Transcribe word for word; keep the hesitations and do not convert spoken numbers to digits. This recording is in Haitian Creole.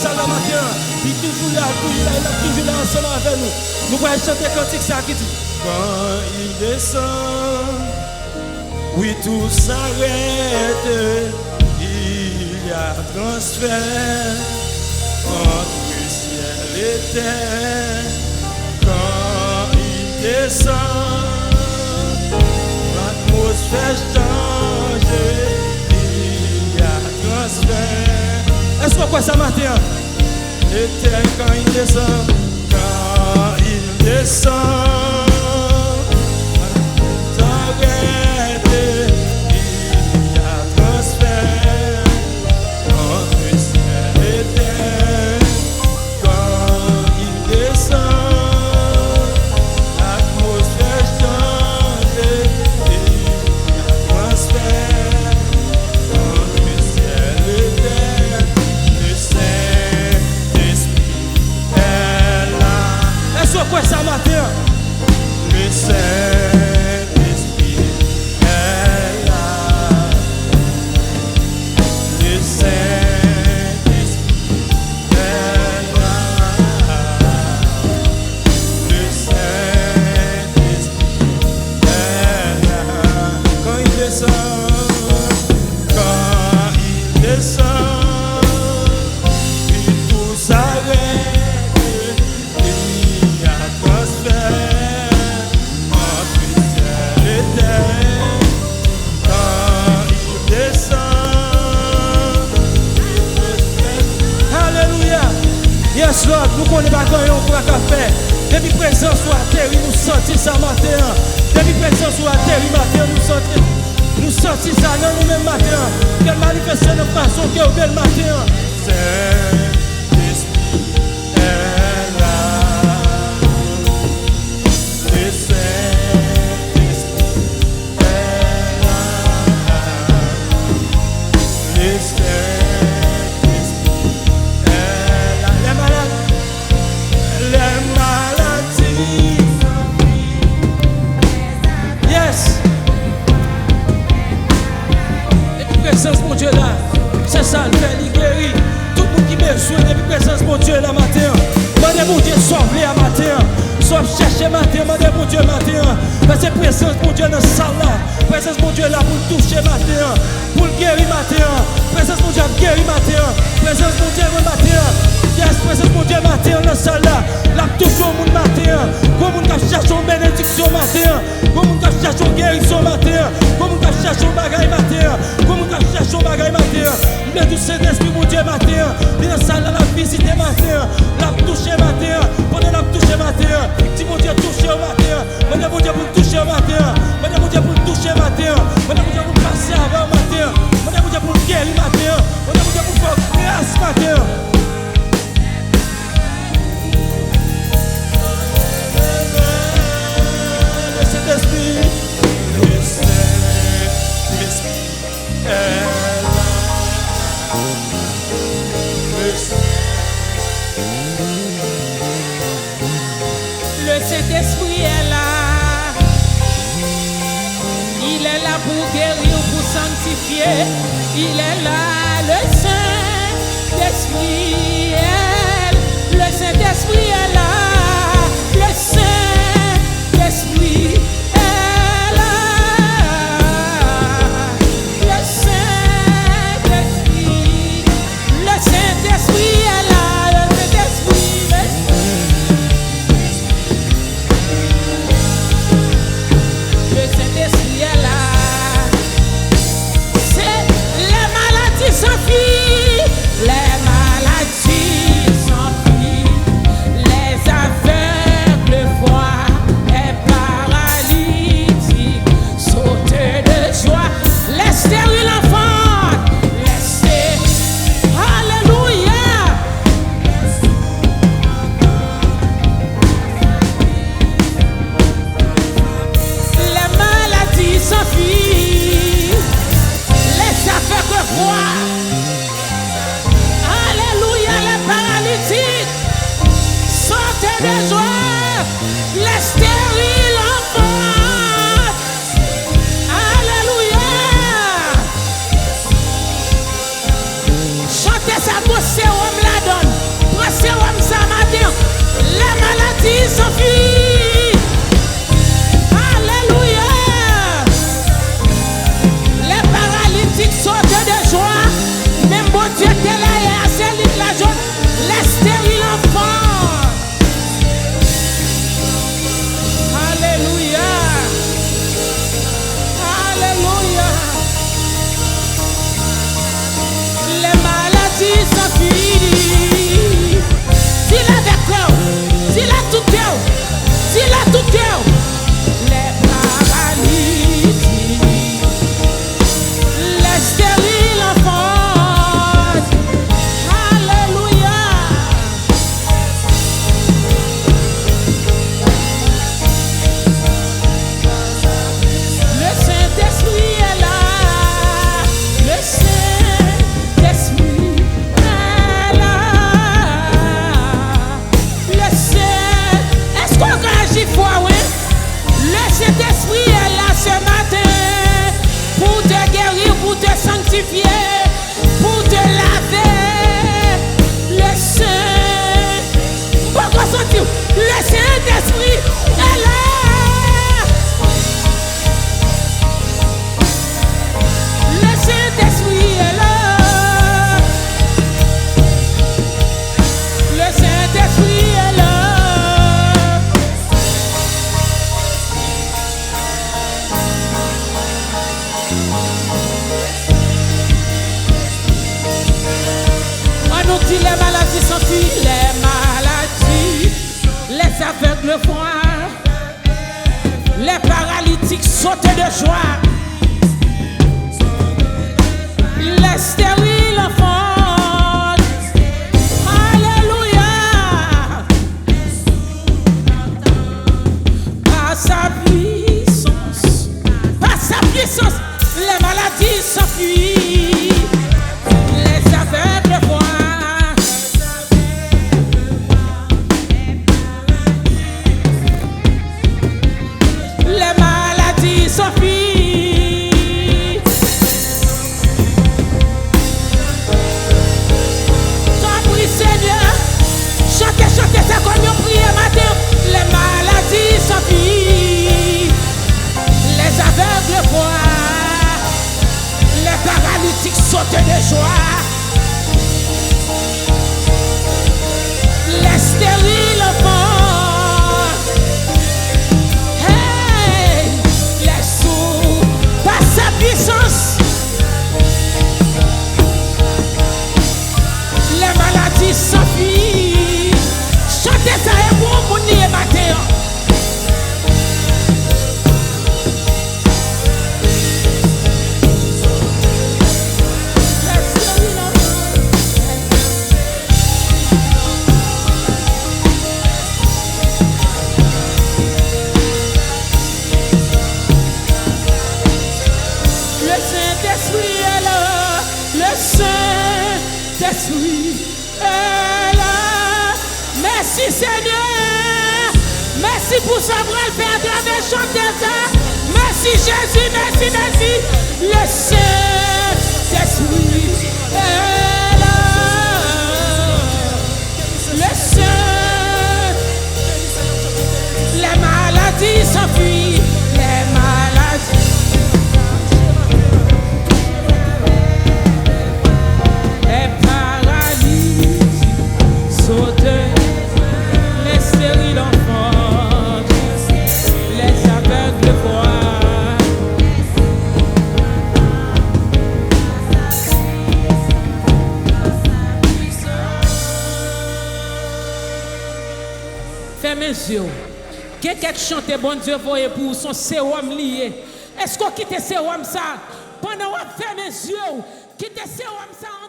Sa la maten an, li toujou la, toujou la, e l ap toujou la ansanm avè nou. Nou pral chante kantik sa ki di, quand il descend, oui, tout s'arrête, il y a transfert entre ciel et terre. Quand il descend, l'atmosphère change, il y a transfert. Èske w kwè sa maten an? L'Éternel, quand il descend, quand il descend, s'arrête, il y a transfert entre ciel et terre. Quand il descend, l'atmosphère change, il y a transfert entre ciel et terre. Le Saint-Esprit est là. Èske w kwè sa maten an? Le Saint-Esprit est là. Le Saint-Esprit est là. Le Saint-Esprit est là. Quand il descend, quand il descend, puis tout s'arrête. Il y a transfert entre ciel et terre. Quand il descend, il transfère. Alelouya! Yes, Lord, nou konnen pa gen anyen ou pa ka fè. Depi prezans ou ateri, nou santi sa maten an. Depi prezans ou ateri maten an, nou santi, nou santi sa nan nou menm maten an. Ke l manifeste nan fason ke w vle l maten an. Sentespri est là. Le Saint-Esprit est là. Le Saint-Esprit est là. Les malades, les maladies. Yes. Depi prezans Bondye la, se sa l fè, li geri. Tout moun ki bezwen, depi prezans Bondye la maten an, mande Bondye sa w vle a maten an. Sa w ap chèche maten an, mande Bondye maten an. Paske prezans Bondye nan sal la. Prezans Bondye la pou l touche maten an, pou l geri maten an. Prezans Bondye ap geri maten an. Prezans Bondye nan maten an. Yes, prezans Bondye maten an nan sal la. L ap touche yon moun maten an. Gon moun k ap chèche yon benediksyon maten an. Gon moun k ap chèche yon gerizon maten an. Gon moun k ap chèche yon bagay maten an. Gon moun k ap chèche yon bagay maten an. M vle di w Sentespri Bondye maten an, li nan sal la, l ap vizite maten an. L ap touche maten an. Pandan l ap touche maten an, di Bondye touche w maten an. Mande Bondye pou l touche w maten an. Mande Bondye pou l touche maten an. Mande Bondye pou l pase avè w maten an. Mande Bondye pou l geri maten an. Mande Bondye pou l fè w gras maten an. Le Saint-Esprit. Le Saint-Esprit est là. Le Saint-Esprit. Le Saint-Esprit est là. Il est là pour guérir, pour sanctifier. Il est là, le Saint-Esprit est, le Saint-Esprit est là. Le Saint-Esprit est là. Le Saint-Esprit, le Saint-Esprit est là. Le Saint-Esprit, le Saint-Esprit. Le Saint-Esprit est là. Se lè maladi Les maladies s'enfuient, les maladies, les aveugles voient, les paralytiques sautent de joie, les stériles enfantent. Alléluia. Par sa puissance, par sa puissance, les maladies s'enfuient, les aveugles voient. Les maladies s'enfuient. Tanpri, Senyè, chante, chante sa kòm yon priyè maten. Les maladies s'enfuient. Les aveugles voient. Les paralytiques sautent de joie. Les stériles enfantent. Hey, les sourds, par sa puissance, les maladies s'enfuient. Chante sa e pou yon moun li ye maten an. Le Saint-Esprit est là, le Saint-Esprit est là. Mèsi, Senyè. Mèsi pou sa w pral fè atravè chante sa. Mèsi, Jezi, mèsi, mèsi. Le Saint-Esprit est là. Le Saint, les maladies s'enfuient, les maladies. Les paralytiques sautent, les stériles enfantent, les aveugles voient. Fèmen zye w. Gen kèk chante Bondye voye pou ou, se yon sewòm li ye. Èske w kite sewòm sa a? Pandan w ap fèmen zye w, kite sewòm sa a